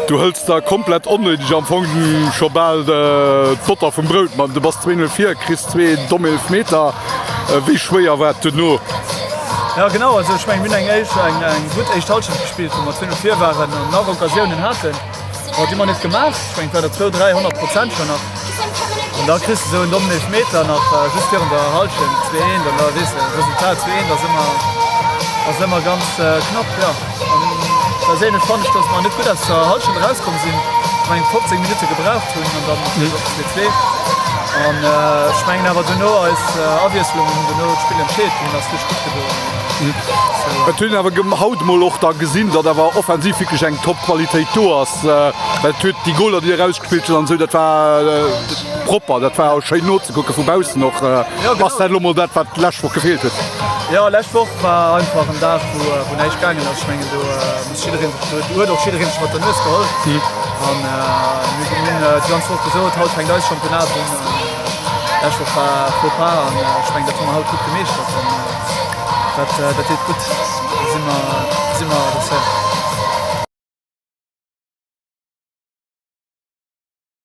Du hëls der komplett onnéideg am Fong scho bal d'Botter vum Brout mat. Du bass 2-0 vir, kriss zwee domm Eelefmeter. Wéi schwéier war et duerno? Jo genau, also ech mengen mir hunn eng éischt, eng eng gutt éischt Hallschent gespillt, wou mer 2-0 vir waren an nach Occasiounen haten. Bon, déi hu mer net gemaach. Ech mengen et war der zwou, 3 100 Prozent scho nach. An da kriss de sou en dommen Eelefmeter nach just virun der Hallschent, 2, 1, an da weess de, Resultat 2, 1 ass ëmmer, ass ëmmer ganz knapp, jo. An perséinlech fannen ech, dass mer net gutt aus der Hallschent erauskomm sinn. Ech mengen 15 Minutte gebraucht hunn an dann natierlech och 2, 2. An ech mengen awer duerno eis Awiesslungen hunn duerno d'Spill entscheet, déi hunn eis richteg gutt gedoen. Et huet een awer haut emol och da gesinn, datt awer offensiv wierklech eng Top-Qualitéit do ass, well et huet déi Goler, déi erausgespillt hunn an esou, dat war propper, dat war schéin nozekucke vu baussen och. Ass dat elo mol dat, wat d'lescht Woch gefeelt huet? Jo, lescht Woch war einfach en Dag, wou näischt gaangen ass. Ech mengen, do muss jiddereen sech, do huet och jiddereen sech mat der Nues geholl. An mir hunn déi ganz Woch gesot, haut fänkt eist Championnat un. Lescht Woch war Faux pas an ech mengen, dat hu mer haut gutt gemeeschtert. Dat, dat deet gutt. Do si mer, si mer avancéiert.